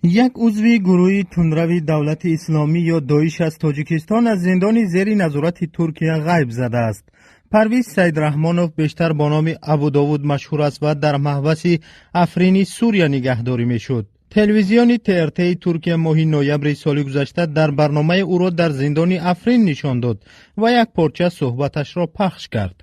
Як узви гурӯҳи тундрави Давлати Исломӣ ё Доиш аз Тоҷикистон аз зиндони зери назорати Туркия ғайб задааст. Парвиз Саидрахмонов бештар бо номи Абудовуд машҳур аст ва дар маҳбаси Африни Сурия нигаҳдорӣ мешуд. Телевизиони ТРТи Туркия моҳи ноябри соли гузашта дар барномаи ӯро дар зиндони Африн нишон дод ва як порча суҳбаташро пахш кард.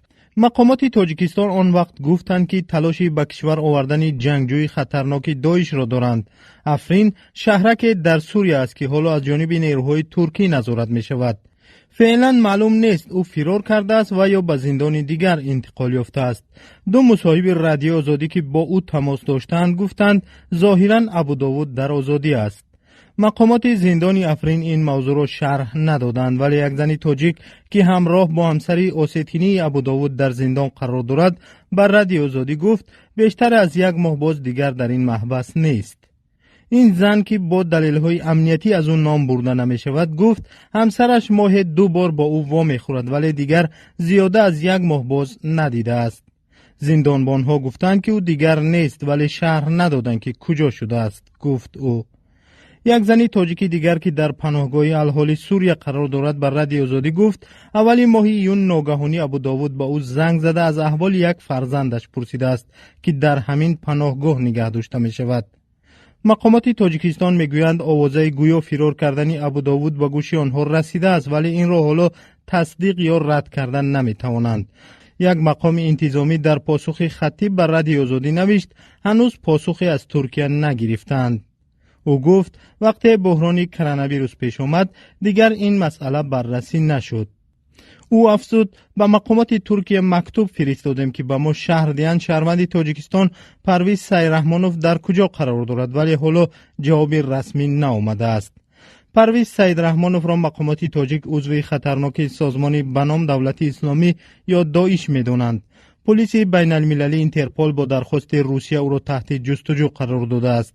Мақомоти Тоҷикистон он вақт гуфтанд, ки талоши ба кишвар овардани ҷангҷӯи хатарноки Доишро доранд. Африн шаҳраке дар Сурия аст, ки ҳоло аз ҷониби нерӯҳои туркӣ назорат мешавад. Феълан маълум нест, ӯ фирор кардааст ва ё ба зиндони дигар интиқол ёфтааст. Ду мусоҳиби Радиои Озодӣ, ки бо ӯ тамос доштаанд, гуфтанд, зоҳиран Абудовуд дар озодӣ аст. Мақомоти зиндони Африн ин мавзӯъро шарҳ надоданд, вале як зани тоҷик, ки ҳамроҳ бо ҳамсари осетинии Абудовуд дар зиндон қарор дорад, ба Радиои Озодӣ гуфт, бештар аз як моҳ боз дигар дар ин маҳбас нест. Ин зан, ки бо далелҳои амниятӣ аз ӯ ном бурда намешавад, гуфт, ҳамсараш моҳе ду бор бо ӯ вомехӯрад, вале дигар зиёда аз як моҳ боз надидааст. Зиндонбонҳо гуфтанд, ки ӯ дигар нест, вале шарҳ надоданд, ки куҷо шудааст, гуфт ӯ. Як зани тоҷики дигар, ки дар паноҳгоҳи алҳоли Сурия қарор дорад, ба Радиои Озодӣ гуфт, аввали моҳи июн ногаҳонӣ Абудовуд ба ӯ занг зада, аз аҳволи як фарзандаш пурсидааст, ки дар ҳамин паноҳгоҳ нигаҳ дошта мешавад. Мақомоти Тоҷикистон мегӯянд, овозаи гӯё фирор кардани Абудовуд ба гӯши онҳо расидааст, вале инро ҳоло тасдиқ ё рад кардан наметавонанд. Як мақоми интизомӣ дар посухи хаттӣ ба Радиои Озодӣ навишт, ҳанӯз посухе аз Туркия нагирифтаанд. Ӯ гуфт, вақте буҳрони коронавирус пеш омад, дигар ин масъала баррасӣ нашуд. Ӯ афзуд, ба мақомоти Туркия мактуб фиристодем, ки ба мо шарҳ диҳанд шаҳрванди Тоҷикистон Парвиз Сайраҳмонов дар куҷо қарор дорад, вале ҳоло ҷавоби расмӣ наомадааст. Парвиз Саидрахмоновро мақомоти тоҷик узви хатарноки созмони ба ном Давлати Исломӣ ё Доиш медонанд. Полиси байналмилалӣ Интерпол бо дархости Русия ӯро таҳти ҷустуҷӯ қарор додааст.